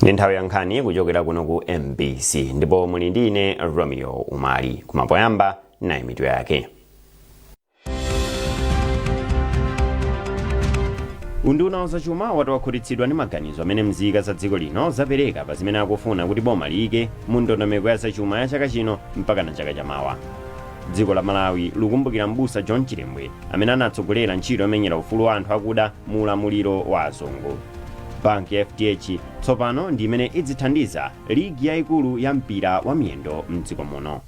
Ndi nthawi ya nkhani kuchokera kuno ku MBC, ndipo muli ndi ine Romeo Umali. Kumapoyamba nayi mitu yake. Unduna wa zachuma wati wakhutitsidwa ndi maganizo amene mzika za dziko lino zapereka pa zimene akufuna kuti boma liyike mu ndondomeko ya zachuma ya chaka chino mpaka na chaka chamawa. Dziko la Malawi likumbukira m'busa John Chilembwe amene anatsogolera ntchito yomenyera ufulu wa anthu akuda mu ulamuliro wa azungu. Banki ya FDH tsopano ndi imene idzithandiza ligi yayikulu ya mpira wa miyendo mdziko muno.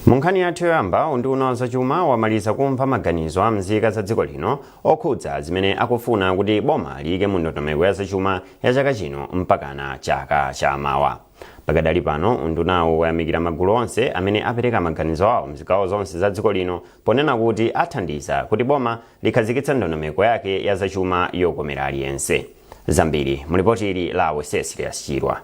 Mu nkhani yathu yoyamba, unduna wa zachuma wamaliza kumva maganizo a mzika za dziko lino okhudza zimene akufuna kuti boma liyike mu ndondomeko ya zachuma ya chaka chino mpakana chaka chamawa. Pakadali pano, undunawu wayamikira magulu onse amene apereka maganizo awo mzigawo zonse za dziko lino ponena kuti athandiza kuti boma likhazikitse ndondomeko yake ya zachuma yokomera aliyense. Zambiri mu lipoti ili la Wesesilias Chirwa.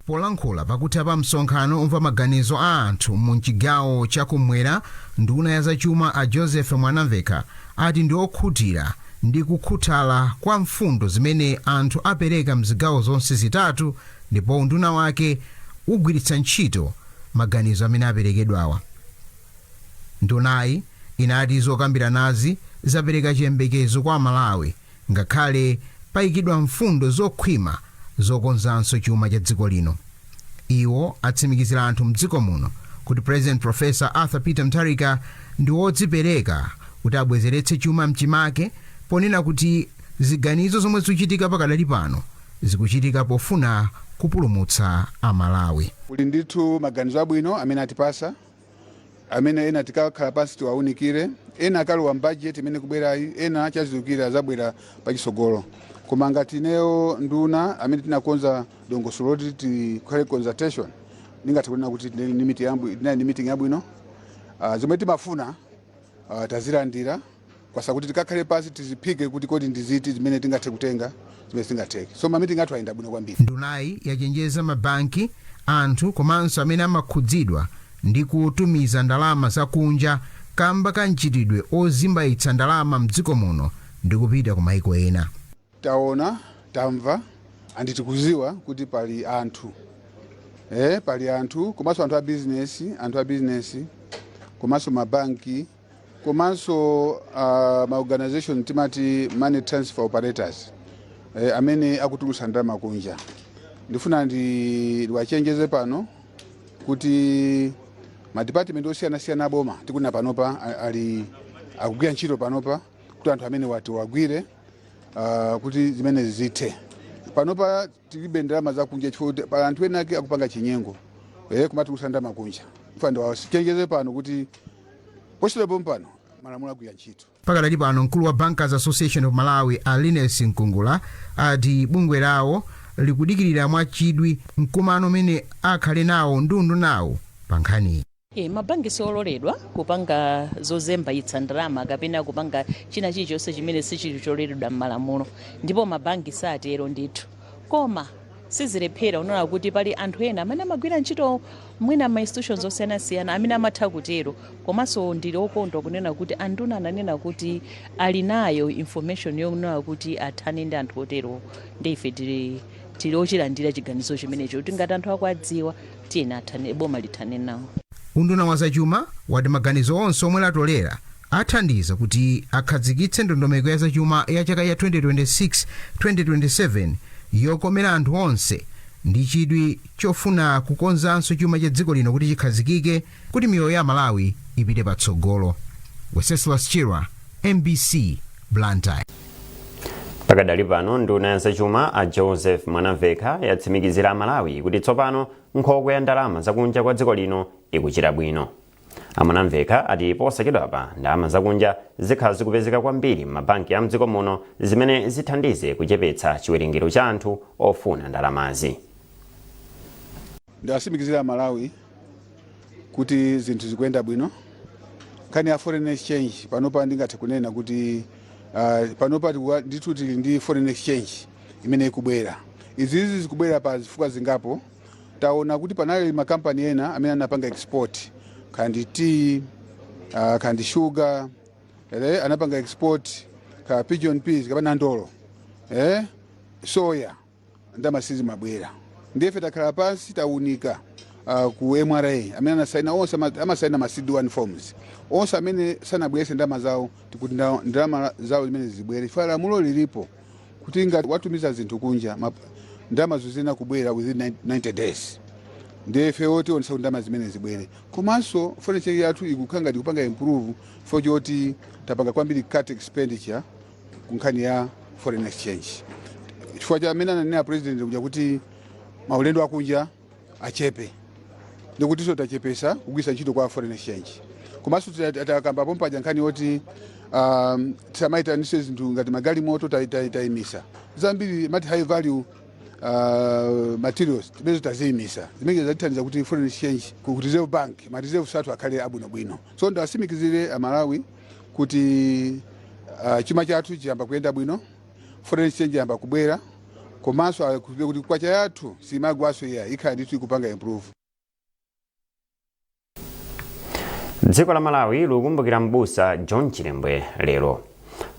Polankhula pakutha pa msonkhano omva maganizo a anthu mu mchigawo cha kumwera, nduna ya zachuma a Joseph Mwanamvekha ati ndi okhutira ndi kukhuthala kwa mfundo zimene anthu apereka mzigawo zonse zitatu ndipo unduna wake ugwiritsa ntchito maganizo amene aperekedwawa. Ndunayi inati zokambiranazi zapereka chiyembekezo kwa Amalawi ngakhale payikidwa mfundo zokhwima zokonzanso chuma cha dziko lino. Iwo atsimikizira anthu mdziko muno kuti President Professor Arthur Peter Mutharika ndi wodzipereka kuti abwezeretse chuma mchimake, ponena kuti ziganizo zomwe zikuchitika pakadali pano zikuchitika pofuna kupulumutsa Amalawi. Kuli ndithu maganizo abwino amene atipasa, amene ena tikakhala pansi tiwaunikire, ena akalowa m'budget imene kubwerayi, ena chazidukira azabwera pachisogolo. Koma ngati ineyo nduna amene tinakonza dongosolo loti tikhale consultation, ndingathe kunena kuti tinali ndi meeting yabwino. Zomwe timafuna tazilandira, kwasa kuti tikakhale pansi tiziphike kuti kodi ndiziti zimene tingathe kutenga, zimene sitingatheke. So ma meeting athu ayenda bwino kwambiri. Ndunayi yachenjeza mabanki, anthu komanso amene amakhudzidwa ndi kutumiza ndalama zakunja kamba ka mchitidwe ozimbayitsa ndalama mdziko muno ndi kupita ku maiko ena. Taona, tamva and tikuziwa kuti pali anthu, pali anthu komanso anthu a business, anthu a business komanso mabanki komanso ma organization timati money transfer operators, amene akutulutsa ndalama kunja. Ndifuna ndiwachenjeze pano kuti ma department osiyanasiyana aboma tikunena panopa ali akugwira ntchito panopa kuti anthu amene wati wagwire, kuti zimene zithe. Panopa tilibe ndalama zakunja chifukwa kuti pali anthu ena ake akupanga chinyengo, kumatulutsa ndalama kunja. Ndifuna ndiwachenjeze pano kuti posachedwa pano malamulo agwira ntchito. Pakadali pano, mkulu wa Bankers Association of Malawi a Linus Mkungula ati bungwe lawo likudikirira mwachidwi mkumano umene akhale nawo ndi undunawo pa nkhaniyi. Mabanki siololedwa kupanga zozembaitsa ndalama kapena kupanga china chilichonse chimene sichili chololedwa m'malamulo, ndipo mabanki satero ndithu. Koma sizilephera unaona kuti pali anthu ena amene amagwira ntchito mwina ma institutions osiyanasiyana amene amatha kutero. Komanso ndili okondwa kunena kuti anduna ananena kuti ali nayo information yonena kuti athane ndi anthu otero, ndi ife tili ochilandira chiganizo chimenecho kuti ngati anthu akuwadziwa, tiyeni athane, boma lithane nawo. Unduna wa zachuma wati maganizo onse omwe latolera athandiza kuti akhazikitse ndondomeko ya zachuma ya chaka cha 2026-2027 yokomera anthu onse ndi chidwi chofuna kukonzanso chuma cha dziko lino kuti chikhazikike, kuti miyoyo ya Malawi ipite patsogolo. Wenceslas Chirwa, MBC, Blantyre. Pakadali pano, nduna ya zachuma a Joseph Mwanamvekha yatsimikizira Amalawi kuti tsopano nkhokwe ya ndalama zakunja kwa dziko lino ikuchita bwino. A Mwanamvekha ati posachedwapa ndalama zakunja zikhala zikupezeka kwambiri m'mabanki a mdziko muno, zimene zithandize kuchepetsa chiwerengero cha anthu ofuna ndalamazi. Ndiwatsimikizira Malawi kuti zinthu zikuyenda bwino. Nkhani ya foreign exchange, panopa ndingathe kunena kuti panopa ndithu tili ndi foreign exchange imene ikubwera. Izizi zikubwera pa zifukwa zingapo. Taona kuti panali makampani ena amene anapanga export kandi tea, Kandi sugar anapanga export ka pigeon peas kapena ndolo, soya, ndalama sizimabwera. Ndiye takhala pansi, taunika ku MRA amene anasaina onse, amasaina ma CD1 forms onse amene sanabwerese ndalama zawo, tikuti ndalama zawo zimene zibwere, chifukwa lamulo lilipo kuti ngati watumiza zinthu kunja, ndalama zozina kubwera within 90 days. Ndiye ife tionesa kuti ndalama zimene zibwere. Komanso foreign exchange yathu ikukhala ngati kupanga improve chifukwa choti tapanga kwambiri cut expenditure ku nkhani ya foreign exchange, chifukwa cha amene ananena President kuja kuti maulendo akunja achepe, ndikutinso tachepesa kugwiritsa ntchito kwa foreign exchange. Komanso takambapo mpaja nkhani yoti tisamaitanise zinthu ngati magalimoto, tayimisa zambiri mati high value materials timene taziyimisa, zimene zatithandiza kuti foreign exchange ku Reserve Bank, ma reserve athu akhale abwinobwino. So ndawasimikizire Amalawi kuti chuma chathu chiyamba kuyenda bwino, foreign exchange yamba kubwera, komanso akuziwe kuti kwacha yathu simagwaso iya, ikhala ndithu ikupanga improve. Dziko la Malawi likukumbukira m'busa John Chilembwe lero.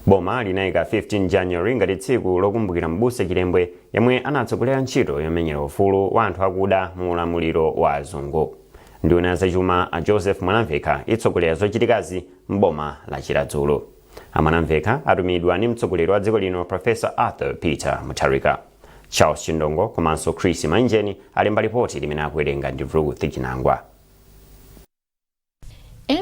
Boma linayika 15 January ngati tsiku lokumbukira m'busa Chilembwe, yemwe anatsogolera ntchito yomenyera ufulu wa anthu akuda mu ulamuliro wa azungu. Nduna ya zachuma a Joseph Mwanamvekha itsogolera zochitikazi m'boma la Chiradzulu. A Mwanamvekha atumidwa ndi mtsogoleri wa dziko lino Professor Arthur Peter Mutharika. Charles Chindongo komanso Chris Manjeni alemba lipoti limene akuwerenga ndi Ruth Chinangwa.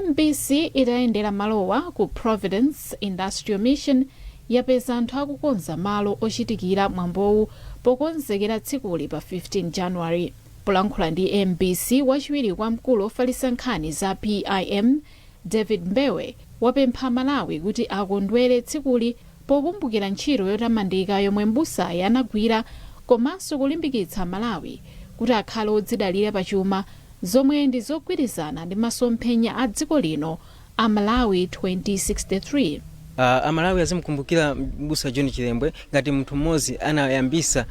MBC itayendera malowa ku Providence Industrial Mission yapeza anthu akukonza malo ochitikira mwambowu pokonzekera tsikuli pa 15 January. Polankhula ndi MBC, wachiwiri kwa mkulu ofalitsa nkhani za PIM David Mbewe wapempha Malawi kuti akondwere tsikuli pokumbukira ntchito yotamandika yomwe m'busayi anagwira, komanso kulimbikitsa Malawi kuti akhale odzidalira pachuma, zomwe ndi zogwirizana ndi masomphenya a dziko lino a Malawi 2063. Amalawi azimkumbukira Mbusa John Chilembwe ngati munthu mmodzi anayambisa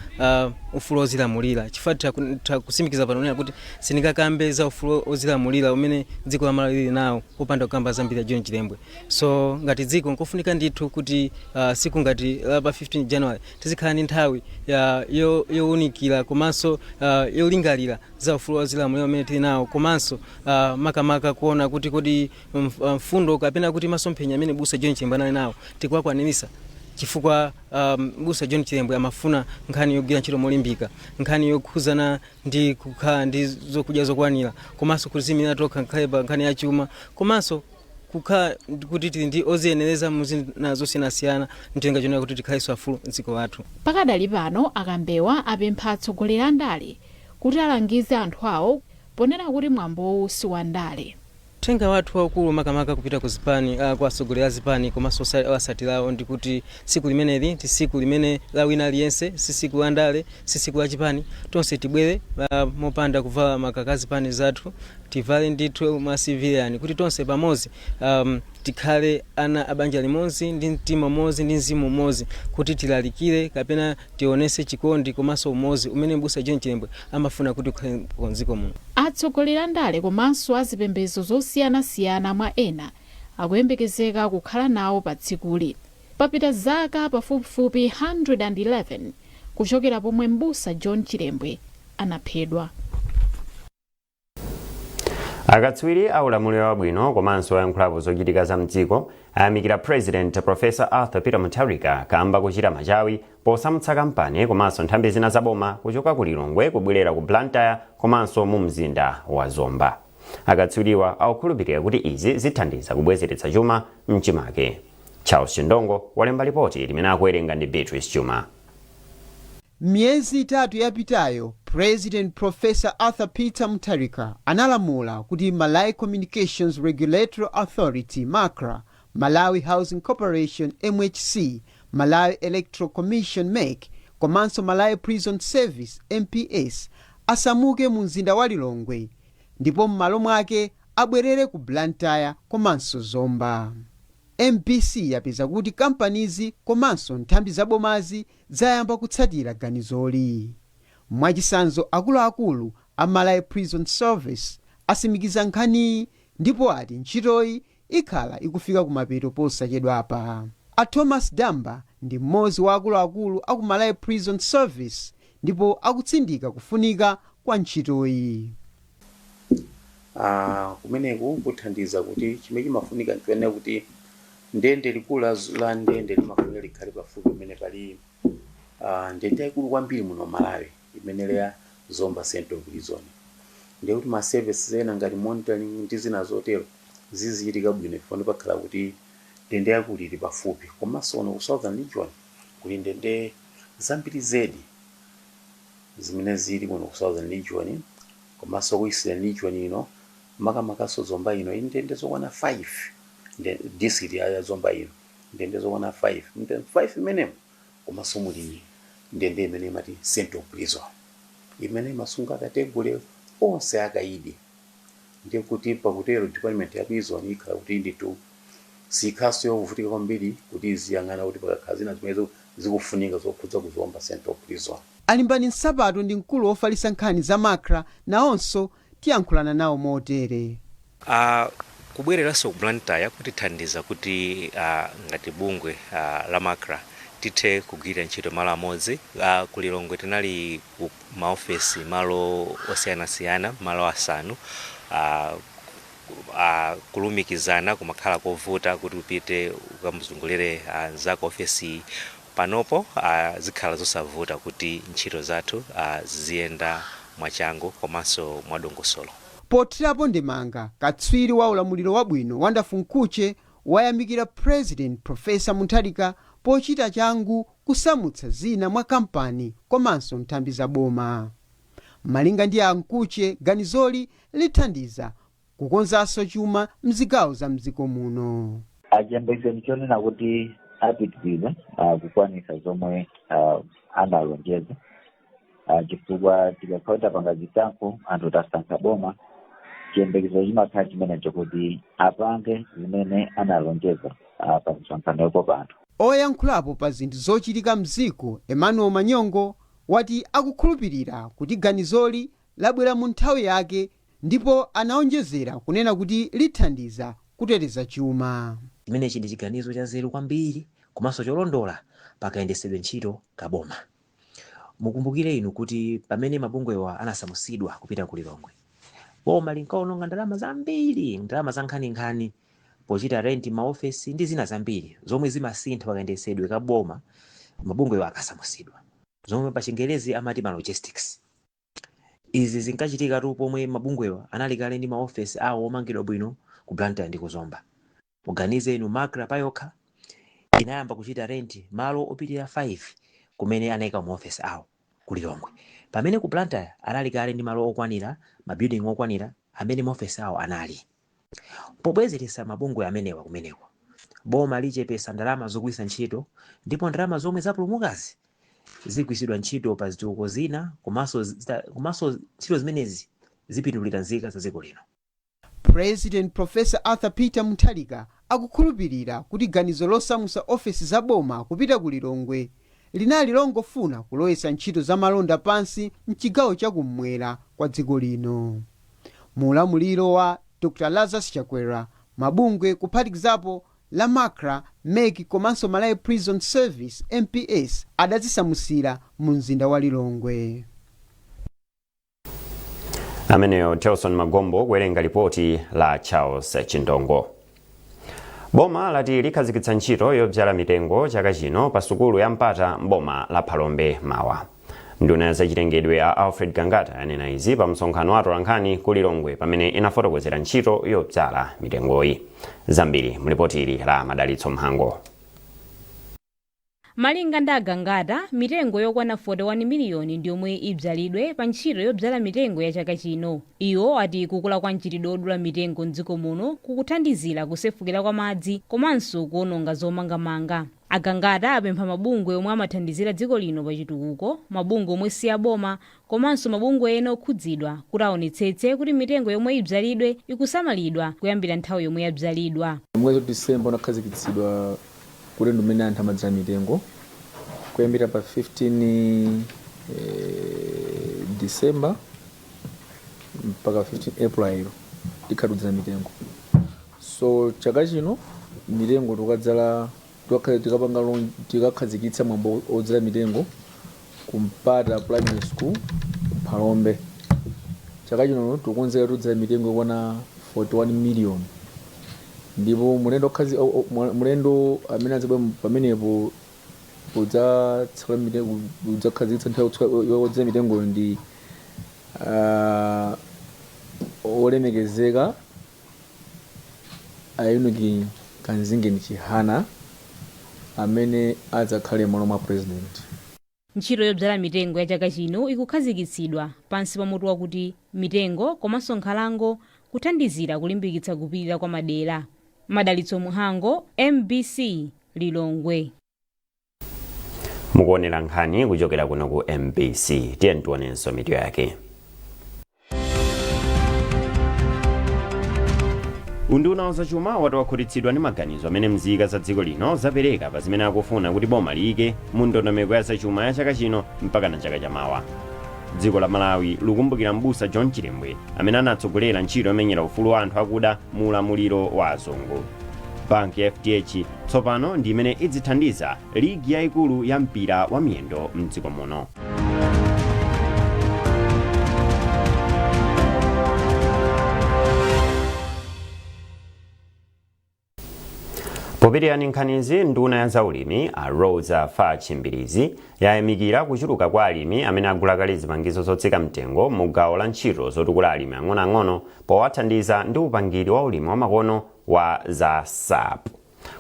ufulu ozilamulira, chifukwa takusimikiza pano kunena kuti sindingakambe za ufulu ozilamulira umene dziko la Malawi lili nawo popanda kukamba zambiri ya John Chilembwe. So ngati dziko nkofunika ndithu kuti siku ngati la pa 15 January tizikhala ndi nthawi yowunikira komanso yolingalira za ufulu ozilamulira umene tili nawo, komanso makamaka kuona kuti kodi mfundo kapena kuti masomphenya amene Busa John Chilembwe anali nawo tikuwakwanirisa, chifukwa Busa John Chilembwe amafuna nkhani yogwira ntchito molimbika, nkhani yokhuzana ndi kukhala ndi zokudya zokwanira, komanso kuzimira tokha ngakhale pa nkhani ya chuma, komanso kukhala kuti tili ndi oziyenereza muzina zosiyanasiyana, mtenga chonena kuti tikhalenso afulu mdziko lathu. Pakadali pano, akambewa apempha atsogoleri a ndale kuti alangize anthu awo, ponena kuti mwambowu si wa ndale. Uthenga wathu waukulu makamaka kupita ku zipani, kwa atsogoleri a zipani komanso osatirawo, ndi kuti tsiku limeneli ndi tsiku limene la wina aliyense, si tsiku la ndale, si tsiku la chipani. Tonse tibwere mopanda kuvala makaka a zipani zathu, tivale ndithu mwa civilian, kuti tonse pamodzi tikhale ana a banja limodzi, ndi mtima umodzi ndi mzimu umodzi, kuti tilalikire kapena tionese chikondi komanso umodzi umene Mbusa John Chilembwe amafuna kuti ukhale mdziko muno. Atsogoleri a ndale komanso azipembedzo zosiyanasiyana, mwa ena, akuyembekezeka kukhala nawo pa tsikuli. Papita zaka pafupifupi 111 kuchokera pomwe Mbusa John Chilembwe anaphedwa. Akatswiri a ulamuliro wabwino komanso oyankhulapo zochitika za mdziko ayamikira President Professor Arthur Peter Mutharika kamba kuchita machawi posamutsa kampani komanso nthambi zina zaboma kuchoka ku Lilongwe kubwerera ku Blantyre komanso mu mzinda wa Zomba. Akatswiriwa akukhulupirira kuti izi zithandiza kubwezeretsa chuma mchimake. Charles Chindongo walemba lipoti limene akuwerenga ndi Beatrice Chuma. Miyezi 3 yapitayo, President Professor Arthur Peter Mutharika analamula kuti Malawi Communications Regulatory Authority, MACRA, Malawi Housing Corporation, MHC, Malawi Electoral Commission, MEC, komanso Malawi Prison Service, MPS, asamuke mu mzinda wa Lilongwe ndipo m'malo mwake abwerere ku Blantyre komanso Zomba. MBC yapeza kuti kampanizi komanso nthambi zabomazi zayamba kutsatira ganizoli. Mwachitsanzo, akuluakulu a Malawi Prison Service asimikiza nkhaniyi ndipo ati ntchitoyi Ikhala ikufika kumapeto posachedwapa. A Thomas Damba ndi mmodzi wa akuluakulu aku Malawi Prison Service ndipo akutsindika kufunika kwa ntchitoyi. Kumeneku kuthandiza kuti chimene chimafunika nchoyenera kuti ndende likulu la ndende limafunika likhale pafupi pamene pali ndende yayikulu kwambiri muno Malawi, imene ya Zomba Central Prison. Ndiye kuti ma services ena ngati monitoring ndi zina zotero zizichitika bwino ifoni pakhala kuti ndende yakulu ili pafupi. Komanso uno ku Southern Region kuli ndende zambiri zedi zimene zili kuno ku Southern Region, komanso ku Eastern Region ino, makamakaso Zomba ino, ili ndende zokwana 5. District ya Zomba ino ndende zokwana 5. Ndende 5 imenemo, komanso muli ndende imene imati Central Prison, imene imasunga category onse akaidi. Ndiye kuti pakutero department ya prison ikhala kuti nditu sikhaso yovutika kwambiri kuti iziyang'ana kuti pakakhala zina zimene zikufunika zokhudza ku Zomba Central Prison. Alimbani Nsapato ndi mkulu wofalitsa nkhani za MACRA, nawonso tiyankhulana nawo motere. Kubwereranso ku Blantyre kutithandiza kuti ngati bungwe la MACRA tithe kugwira ntchito malo amodzi. Ku Lilongwe tinali ku maofesi malo osiyanasiyana, malo asanu. Kulumikizana kumakhala kovuta kuti upite ukamuzungulire nzako ofesi. Panopo zikhala zosavuta kuti ntchito zathu ziziyenda mwachangu komanso mwadongosolo. Pothirapo ndemanga, katswiri wa ulamuliro wabwino Wonderful Mkhutche wayamikira President Professor Mutharika pochita changu kusamutsa zina mwa kampani komanso nthambi za boma. Malinga ndi a Mkhutche, ganizoli lithandiza kukonzanso chuma mzigawo za mdziko muno. Achiyembekezo chonena kuti apitiriza kukwanisa zomwe analonjeza, chifukwa tikakhala tapanga zisankho, anthu tasankha boma, chiyembekezo chimakhala chimenecho kuti apange zimene analonjeza pa misonkhano yokopa anthu. Oyankhulapo pa zinthu zochitika mdziko Emmanuel Manyongo wati akukhulupirira kuti ganizoli labwera mu nthawi yake, ndipo anaonjezera kunena kuti lithandiza kuteteza chuma. Chimenechi ndi chiganizo cha nzeru kwambiri komanso cholondola pakayendesedwe ntchito kaboma. Mukumbukire inu kuti pamene mabungwewa anasamusidwa kupita ku Lilongwe, boma linkaononga ndalama zambiri, ndalama za nkhaninkhani, pochita rent maofesi ndi zina zambiri zomwe zimasintha pakayendesedwe ka boma mabungwewa akasamusidwa, zomwe pa Chingerezi amati ma logistics. Izi zinkachitika tu pomwe mabungwewa anali kale ndi maofesi awo omangidwa bwino ku Blantyre ndi ku Zomba. Muganize inu, MACRA payokha inayamba kuchita rent malo opitirira 5 kumene anayika maofesi awo ku Lilongwe, pamene ku Blantyre anali kale ndi malo okwanira, ma building okwanira amene maofesi awo anali. Pobwezeretsa mabungwe amenewa kumeneko, boma lichepesa ndalama zogwiritsa ntchito, ndipo ndalama zomwe zapulumukazi zigwiritsidwa ntchito pa zitukuko zina, komanso ntchito zimenezi zipindulira nzika za dziko lino. President Professor Arthur Peter Mutharika akukhulupirira kuti ganizo losamutsa ofesi za boma kupita ku Lilongwe linali longofuna kulowetsa ntchito za malonda pansi mchigawo chakummwera kwa dziko lino. Mu ulamuliro wa Dr Lazarus Chakwera, mabungwe kuphatikizapo la MACRA, MEC komanso Malawi Prison Service, MPS, adazisamusira mu mzinda wa Lilongwe. Ameneyo Telson Magombo kuwerenga ripoti la Charles Chindongo. Boma lati likhazikitsa ntchito yodzala mitengo chaka chino pa sukulu ya Mpata mboma la Phalombe mawa. Nduna ya zachilengedwe a Alfred Gangata yanena izi pa msonkhano wa atolankhani ku Lilongwe pamene inafotokozera ntchito yodzala mitengoyi. Zambiri mlipoti ili la Madalitso Mhango. Malinga ndi Agangata, mitengo yokwana 41 miliyoni ndi yomwe idzalidwe pa ntchito yodzala mitengo ya chaka chino. Iwo ati kukula kwa mchitidwe odula mitengo mdziko muno kukuthandizira kusefukira kwa madzi komanso kuononga zomangamanga. Agangata apempha mabungwe omwe amathandizira dziko lino pa chitukuko, mabungwe omwe si aboma komanso mabungwe ena okhudzidwa kuti aonetsetse kuti mitengo yomwe idzalidwe ikusamalidwa kuyambira nthawi yomwe yadzalidwa. Mwezi wa Disemba unakhazikitsidwa kuti ndi umene anthu amadzala mitengo. Kuyambira pa 15 December mpaka 15 April tikhala tikudzala mitengo. So chaka chino mitengo tikadzala, tikapanga tikakhazikitsa mwambo odzala mitengo kumpata Primary School Phalombe. Chaka chino tikukonzeka tudzala mitengo ikwana 41 million, ndipo mulendo mulendo amene adzabwera pamenepo kudzatsekula mitengo, kudzakhazikitsa nthawi yodzala mitengoyo ndi olemekezeka a Enoch Kamzingeni Chihana amene adzakhale m'malo mwa president. Ntchito yodzala mitengo ya chaka chino ikukhazikitsidwa pansi pa mutu wakuti mitengo komanso nkhalango kuthandizira kulimbikitsa kupirira kwa madera. Madalitso Muhango, MBC, Lilongwe. Mukuonera nkhani kuchokera kuno ku MBC. Tiye tionenso mitu yake. Unduna wa zachuma wati wakhutitsidwa ndi maganizo amene mzika za dziko lino zapereka pa zimene akufuna kuti boma liyike mu ndondomeko ya zachuma ya chaka chino mpaka na chaka chamawa. Dziko la Malawi likumbukira Mbusa John Chilembwe amene anatsogolera ntchito yomenyera ufulu wa anthu akuda mu ulamuliro wa azungu. Banki ya FDH tsopano ndi imene idzithandiza ligi yayikulu ya mpira wa miyendo mdziko muno. Popitirani nkhanizi, nduna ya zaulimi a Roza Fatch Mbilizi yayamikira kuchuluka kwa alimi amene agula kale zipangizo zotsika mtengo mu gawo la ntchito zotukula alimi ang'onoang'ono powathandiza ndi upangiri wa ulimi wamakono wa za SAP.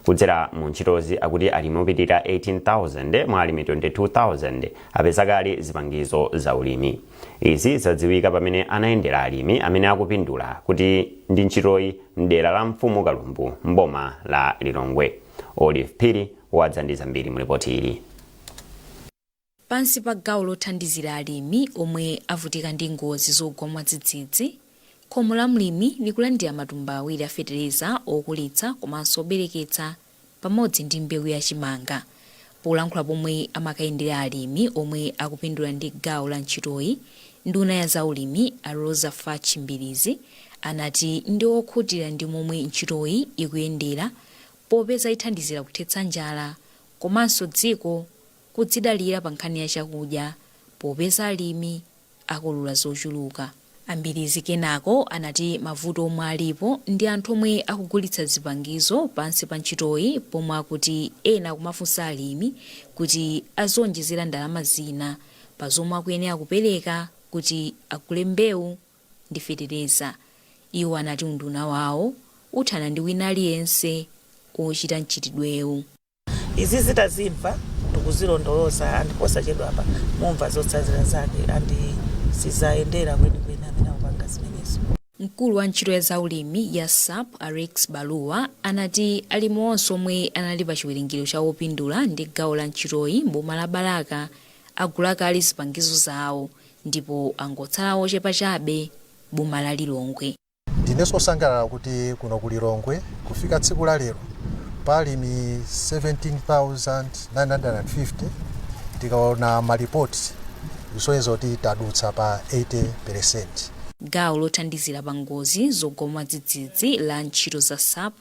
Kudzera mu ntchitozi, akuti alimi opitirira 18,000 mwa alimi 22,000 apeza kale zipangizo za ulimi. Izi zadziwika pamene anayendera alimi amene akupindula kuti ndi ntchitoyi mdera la Mfumu Kalumbu mboma la Lilongwe. Olive Phiri wadza ndi zambiri mu ripoti ili. Pansi pa gawo lothandizira alimi omwe avutika ndi ngozi zogwa mwadzidzidzi, khomo la mlimi likulandira matumba 2 a fetereza okulitsa komanso obereketsa pamodzi ndi mbewu ya chimanga. Polankhula pomwe amakayendera alimi omwe akupindula ndi gawo la ntchitoyi, nduna ya zaulimi a Roza Fatch Mbilizi anati ndi okhutira ndi momwe ntchitoyi ikuyendera popeza ithandizira kuthetsa njala komanso dziko kudzidalira pa nkhani ya chakudya popeza alimi akolola zochuluka. A Mbilizi kenako anati mavuto omwe alipo ndi anthu omwe akugulitsa zipangizo pansi pa ntchitoyi pomwe akuti ena akumafunsa alimi kuti azionjezera ndalama zina pa zomwe akuyenera kupereka kuti agule mbewu ndi fetereza. Iwo anati unduna wawo uthana ndi wina aliyense ochita mchitidwewu. Izi zitazimva tikuzilondoloza and posachedwapa mumva zotsatira zake and sizayendera kwenikweni amene akupanga zimenezo. Mkulu wa ntchito ya zaulimi ya SAP a Rex Baluwa anati alimi onse omwe anali pa chiwerengero cha opindula ndi gawo la ntchitoyi m'boma la Balaka agula kale zipangizo zawo ndipo angotsala ochepa chabe boma la Lilongwe. Ndinenso osangalala kuti kuno ku Lilongwe kufika tsiku la lero pa alimi 17,950, tikaona malipoti kusonyeza kuti tadutsa pa 80%. Gawo lothandizira pa ngozi zogwa mwadzidzidzi la ntchito za SAP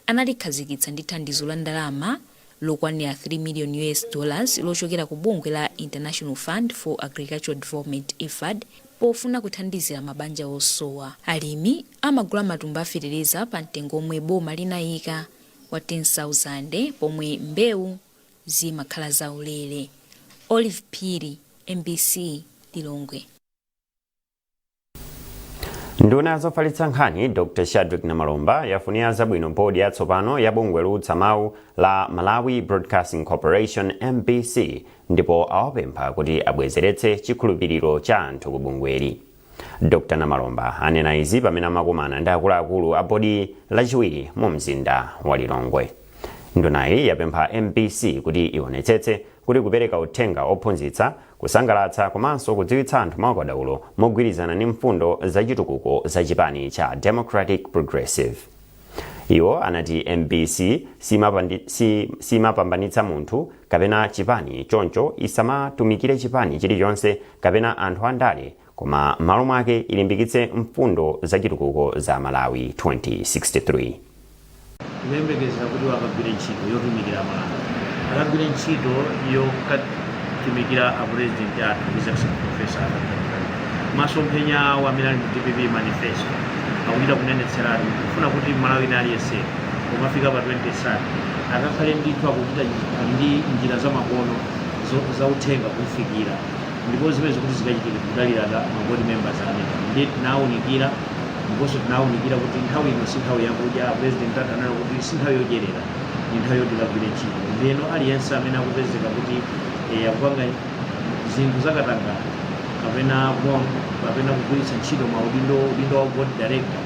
analikhazikitsa ndi thandizo la ndalama lokwanira 3 million US dollars lochokera ku bungwe la International Fund for Agricultural Development, IFAD, pofuna kuthandizira mabanja osowa. Alimi amagula matumba a fetereza pa mtengo omwe boma linayika wa 10,000 pomwe mbewu zimakhala zaulere. Olive Phiri, MBC, Lilongwe. Nduna ya zofalitsa nkhani Dr Shadric Namalomba yafunira zabwino bodi yatsopano ya bungwe loulutsa mawu la Malawi Broadcasting Corporation, MBC, ndipo awapempha kuti abwezeretse chikhulupiriro cha anthu ku bungweli. Dr Namalomba anena izi pamene amakumana ndi akuluakulu a bodi Lachiwiri mu mzinda wa Lilongwe. Ndunayi yapempha MBC kuti ionetsetse kuti kupereka uthenga ophunzitsa, kusangalatsa komanso kudziwitsa anthu mwaukadaulo mogwirizana ndi mfundo zachitukuko za chipani cha Democratic Progressive. Iwo anati MBC simapambanitsa munthu kapena chipani, choncho isamatumikire chipani chilichonse kapena anthu andale, koma m'malo mwake ilimbikitse mfundo zachitukuko za Malawi 2063. Tikuyembekezera kuti akagwire ntchito yotumikira Malawi, akagwire ntchito yokatumikira a President athu, His Excellency Professor Arthur Peter Mutharika. Masomphenya awo amene ali mu DPP manifesto akuchita kunenetseratu kufuna kuti Malawi ina aliyense pomafika pa 2030 akakhale ndithu akuchita ndi njira zamakono zauthenga kumfikira. Ndipo zimene zikuti zikachitike, tikudalira ma board members amene ndi tinawunikira, ndiponso tinawunikira kuti nthawi ino si nthawi yakudya. President athu anena kuti si nthawi yodyerera, ndi nthawi yoti tikagwire ntchito. Ndiyeno aliyense amene akupezeka kuti akupanga zinthu zakatangale kapena kugwiritsa ntchito maudindo, udindo wa board director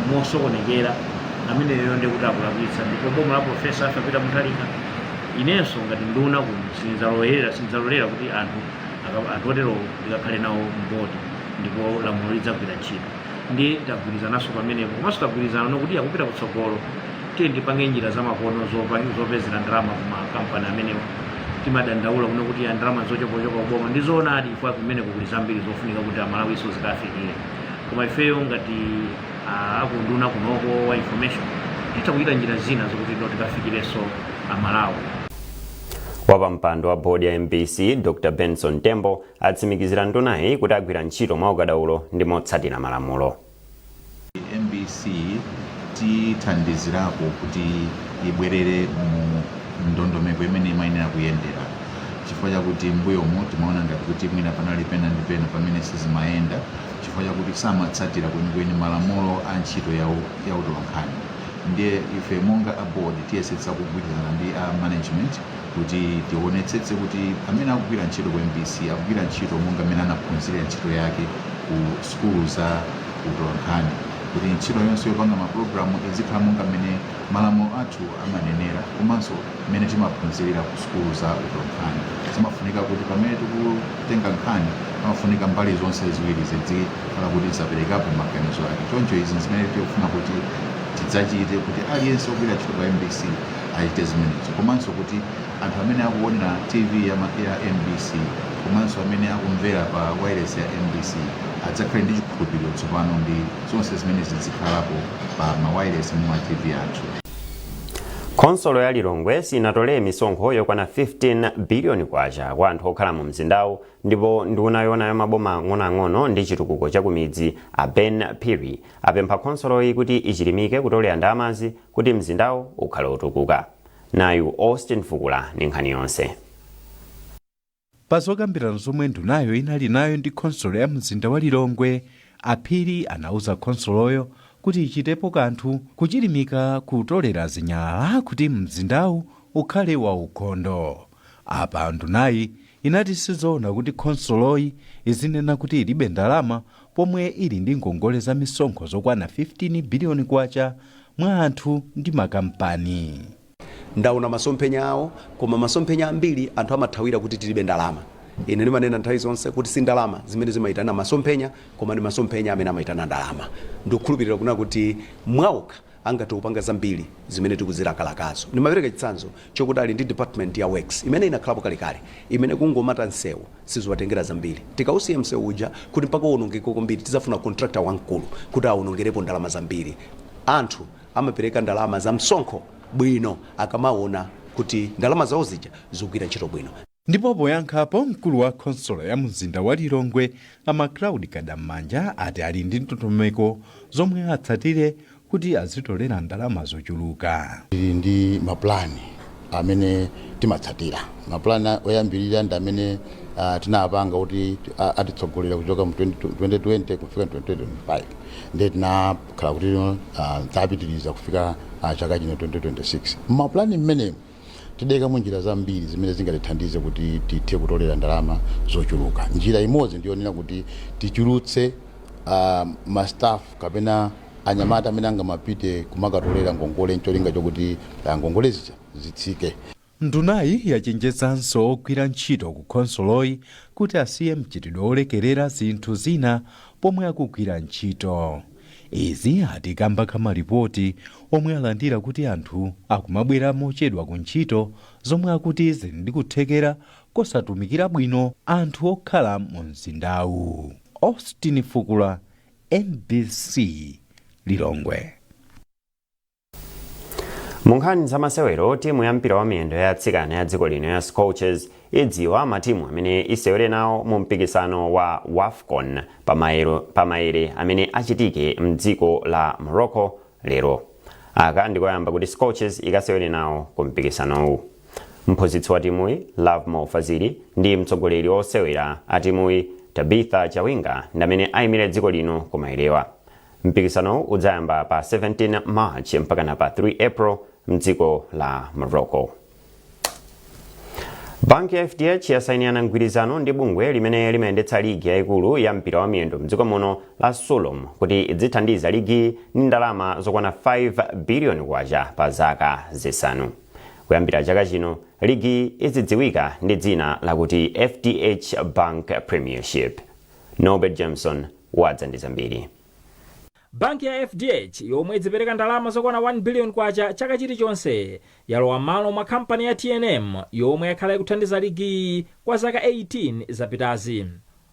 mosokonekera, ameneyo ndi kuti akulakwitsa. Ndipo boma la Professor Arthur Peter Mutharika, inenso ngati nduna kuno, sindidzalolera kuti anthu otero ndikakhale nawo m'board, ndipo lamulo lidzagwira ntchito. Ndi tagwirizananso pamenepo, komanso tagwirizana nokuti akupita kutsogolo, tiye ndipange njira zamakono zopezera ndalama ku makampani amenewa. Timadandaula kuno kuti ya ndalama zochokachoka kuboma. Ndi zoonadi, ifo kumeneko kuli zambiri zofunika kuti Amalawiso zikafikire, koma ifeyo ngati akunduna kunoko wa information titha kuchita njira zina zokuti ino tikafikirenso Amalawi. Wapampando wa bodi ya MBC, Dr Benson Tembo, atsimikizira ndunayi kuti agwira ntchito mwaukadaulo ndi motsatira malamulo. MBC tithandizirako kuti ibwerere mu ndondomeko imene imayenera kuyendera, chifukwa chakuti mbuyomu timaona ngati kuti mwina panali pena ndi pena pamene sizimayenda, chifukwa chakuti samatsatira kwenikweni malamulo a ntchito ya utolankhani. Ndiye ife monga a board tiyesetsa kugwirizana ndi a management kuti tionetsetse kuti amene akugwira ntchito ku MBC akugwira ntchito monga amene anaphunzira ntchito yake ku sukulu za utolankhani, kuti ntchito yonse yopanga mapulogalamu izikhala monga mmene malamulo athu amanenera komanso mmene timaphunzirira ku sukulu za utolankhani. Zimafunika kuti pamene tikutenga nkhani, pamafunika mbali zonse ziwiri zizikhala kuti zaperekapo maganizo ake. Choncho izi zimene tikufuna kuti tidzachite, kuti aliyense wogwira ntchito pa MBC achite zimenezo, komanso kuti anthu amene akuonera TV ya MBC komanso amene akumvera pa wireless ya MBC adzakhale ndi chikhulupiriro tsopano ndi zonse zimene zizikhalapo pa ma wireless mu ma TV athu. Khonsolo ya Lilongwe sinatolere misonkho yokwana 15 biliyoni kwacha kwa anthu okhala mu mzindawu, ndipo nduna yoona ya maboma ang'onoang'ono ndi chitukuko cha kumidzi, a Ben Phiri, apempha khonsoloyi kuti ichilimike kutolera ndalamazi kuti mzindawu ukhale wotukuka. Nayu Austin Fukula ndi nkhani yonse. Pa zokambirana zomwe ndunayo inali nayo ndi khonsolo ya mzinda wa Lilongwe, Aphiri anauza khonsoloyo kuti ichitepo kanthu kuchilimika kutolera zinyalala kuti mzindawu ukhale waukhondo. Apa ndunayi inati sizoona kuti khonsoloyi izinena kuti ilibe ndalama pomwe ili ndi ngongole za misonkho zokwana 15 biliyoni kwacha mwa anthu ndi makampani. Ndaona masomphenya awo, koma masomphenya ambiri anthu amathawira kuti tilibe ndalama. Ine ndimanena nthawi zonse kuti si ndalama zimene zimayitana masomphenya, koma ndi masomphenya amene amayitana ndalama. Ndikukhulupirira kuna kuti mwaokha angathe kupanga zambiri zimene tikuzilakalakazo. Ndimapereka chitsanzo chokuti ali ndi department ya works imene inakhalapo kalekale, imene kungomata msewu siziwatengera zambiri. Tikausiya msewu uja kuti mpaka uwonongeke kwambiri, tidzafuna contractor wamkulu kuti awonongerepo ndalama zambiri. Anthu amapereka ndalama za msonkho bwino akamaona kuti ndalama zawo zija zikugwira ntchito bwino. Ndipo poyankhapo, mkulu wa khonsolo ya mzinda wa Lilongwe, a Macloud Kadam'manja, ati ali ndi ndondomeko zomwe atsatire kuti azitolera ndalama zochuluka. Tili ndi mapulani amene timatsatira. Mapulani oyambirira ndi amene tinapanga kuti atitsogolera kuchoka mu 2020 kufika 2025, ndiye tinakhala kuti tapitiriza kufika chaka chino 2026. Mapulani mmenemu tidayikamo njira zambiri zimene zingatithandize kuti tithe kutolera ndalama zochuluka. Njira imodzi ndiyonena kuti tichulutse ma staff kapena anyamata amene angamapite kumakatolera ngongole ncholinga chokuti ngongole zija zitsike. Ndunayi yachenjezanso ogwira ntchito ku khonsoloyi kuti asiye mchitidwe wolekerera zinthu zina pomwe akugwira ntchito. Izi ati kamba ka malipoti omwe alandira kuti anthu akumabwera mochedwa ku ntchito, zomwe akuti zili ndi kuthekera kosatumikira bwino anthu okhala mu mzindawu. Austin Fukula, MBC, Lilongwe. Mu nkhani za masewero, timu ya mpira wa miyendo ya atsikana ya dziko lino ya Scorchers idziwa matimu amene isewere nawo mu mpikisano wa WAFCON pamaere amene achitike mdziko la Morocco lero. Aka ndikoyamba kuti Scorchers ikasewere nawo ku mpikisanowu. Mphunzitsi wa timuyi, Lovemore Fazili, ndi mtsogoleri wosewera a timuyi, Tabitha Chawinga, ndi amene ayimire dziko lino kumaerewa. Mpikisanowu udzayamba pa 17 March mpakana pa 3 April mdziko la Morocco. Banki ya FDH yasayinirana mgwirizano ndi bungwe limene limayendetsa ligi yayikulu ya mpira wa miyendo mdziko muno la Sulom kuti idzithandiza ligi ndi ndalama zokwana 5 billion kwacha pa zaka 5. Kuyambira chaka chino, ligi izidziwika ndi dzina lakuti FDH Bank Premiership. Norbert Jameson wadza ndi zambiri. Banki ya FDH, yomwe idzipereka ndalama zokwana 1 billion kwacha chaka chilichonse, yalowa m'malo mwa kampani ya TNM yomwe yakhala ikuthandiza ligiyi kwa zaka 18 zapitazi.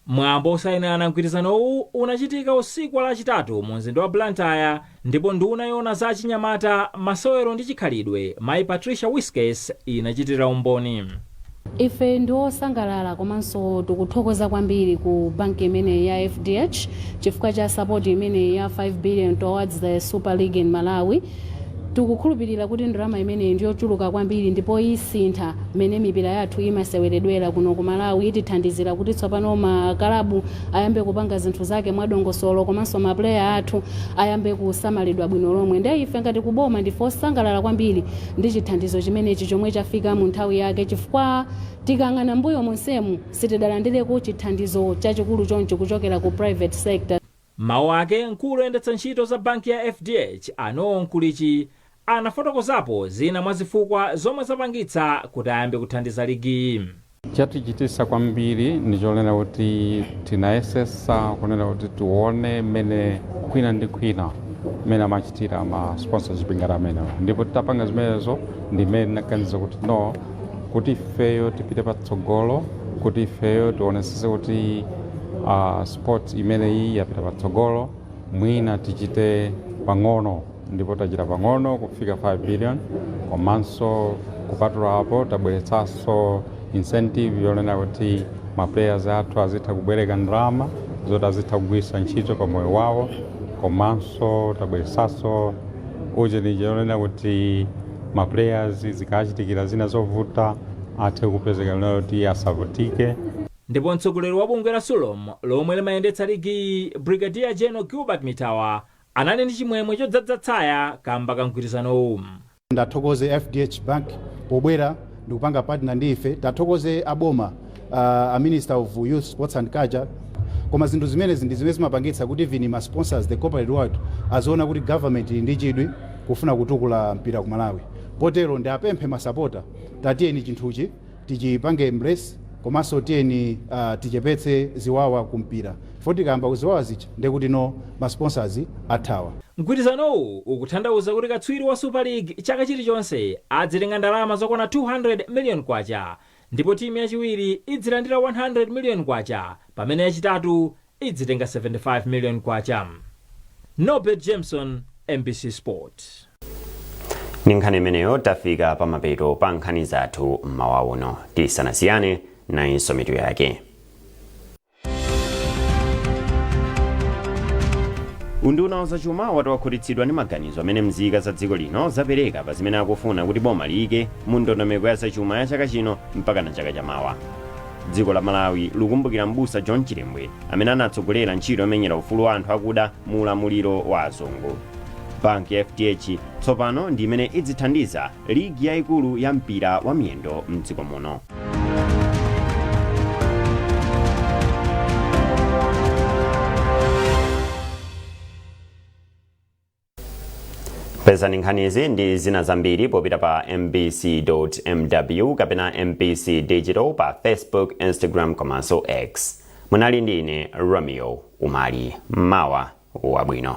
Mwambo osayinirana mgwirizanowu unachitika usiku wa Lachitatu mu mzinda wa Blantyre, ndipo nduna yoona za achinyamata, masewero ndi chikhalidwe, Mayi Patricia Wiskes, inachitira umboni. Ife ndi osangalala komanso tikuthokoza kwambiri ku banki imeneyi ya FDH chifukwa cha support imeneyi ya 5 billion towards the Super League in Malawi. Tikukhulupirira kuti ndalama imeneyi ndiyochuluka kwambiri ndipo isintha mmene mipira yathu imaseweredwera kuno ku Malawi. Itithandizira kuti tsopano makalabu ayambe kupanga zinthu zake mwadongosolo komanso ma player athu ayambe kusamalidwa bwino lomwe. Ndiye ife ngati kuboma ndife osangalala kwambiri ndi chithandizo chimenechi chomwe chafika mu nthawi yake, chifukwa tikang'ana mbuyo monsemu sitidalandireko chithandizo chachikulu chonchi kuchokera ku private sector. Mawu ake, mkulu oyendetsa ntchito za banki ya FDH, a Noel Mkulichi, anafotokozapo zina mwa zifukwa zomwe zapangitsa kuti ayambe kuthandiza ligiyi. Chatichitisa kwambiri ndi chonena kuti tinayesesa kunena kuti tione mmene kwina ndi kwina mmene amachitira ma sponsorship ngati amenewa, ndipo titapanga zimenezo ndi mmene tinaganiza kuti no, kuti ifeyo tipite patsogolo, kuti ifeyo tionesese kuti sport imeneyi yapita patsogolo, mwina tichite pang'ono, ndipo tachita pang'ono kufika 5 billion. Komanso kupatula apo, tabweretsanso incentive yonena kuti ma players athu azitha kubwereka ndalama zoti azitha kugwiritsa ntchito pa moyo wawo. Komanso tabweretsanso ujeni yonena kuti ma players zikachitikira zina zovuta athe kupezeka yonena kuti asavutike. Ndipo mtsogoleri wa bungwe la Sulom lomwe limayendetsa ligiyi, Brigadier General Gilbert Mitawa, anali ndi chimwemwe chodzadza tsaya kamba ka mgwirizanowu. Ndathokoze FDH Bank pobwera ndikupanga partner ndi ife. Tathokoze aboma, a Minister of Youth, Sports and Culture. Koma zinthu zimenezi ndi zimene zimapangitsa kuti even ma sponsors, the corporate world, aziona kuti government ili ndi chidwi kufuna kutukula mpira ku Malawi. Potero ndi apemphe masapota, tatiyeni chinthuchi tichipange embrace, komanso tiyeni tichepetse ziwawa ku mpira. Foti tikayamba kuziwawa zija, ndekuti no, ma sponsors athawa. Mgwirizanowu ukutanthauza kuti katswiri wa Super League chaka chilichonse adzitenga ndalama zokwana 200 million kwacha, ndipo timu yachiwiri idzilandira 100 million kwacha, pamene yachitatu idzitenga 75 million kwacha. Norbert Jameson, MBC Sport. Ndi nkhani imeneyo tafika pamapeto pa nkhani zathu mmawa uno. Tisanasiyane, nayinso mitu yake. Unduna wa zachuma wati wakhutitsidwa ndi maganizo amene mzika za dziko lino zapereka pa zimene akufuna kuti boma liyike mu ndondomeko ya zachuma ya chaka chino mpaka na chaka chamawa. Dziko la Malawi likumbukira Mbusa John Chilembwe amene anatsogolera ntchito yomenyera ufulu wa anthu akuda mu ulamuliro wa azungu. Banki ya FDH tsopano ndi imene idzithandiza ligi yayikulu ya mpira wa miyendo mdziko muno. Pezani nkhanizi ndi zina zambiri popita pa mbc.mw kapena MBC Digital pa Facebook, Instagram komanso X. Munali ndi ine Romeo Umali. Mawa wabwino.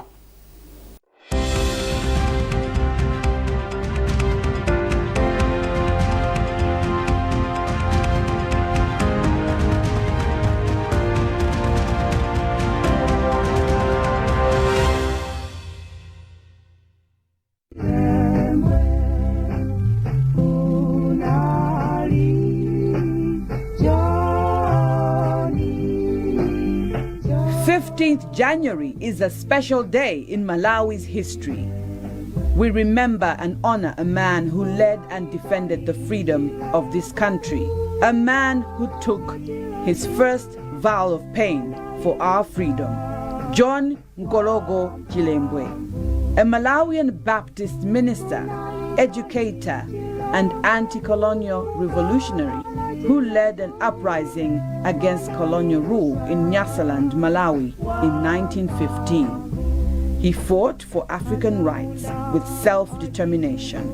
16th January is a special day in Malawi's history. We remember and honor a man who led and defended the freedom of this country, a man who took his first vow of pain for our freedom. John Nkologo Chilembwe, a Malawian Baptist minister, educator, and anti colonial revolutionary who led an uprising against colonial rule in Nyasaland, Malawi in 1915. He fought for African rights with self determination.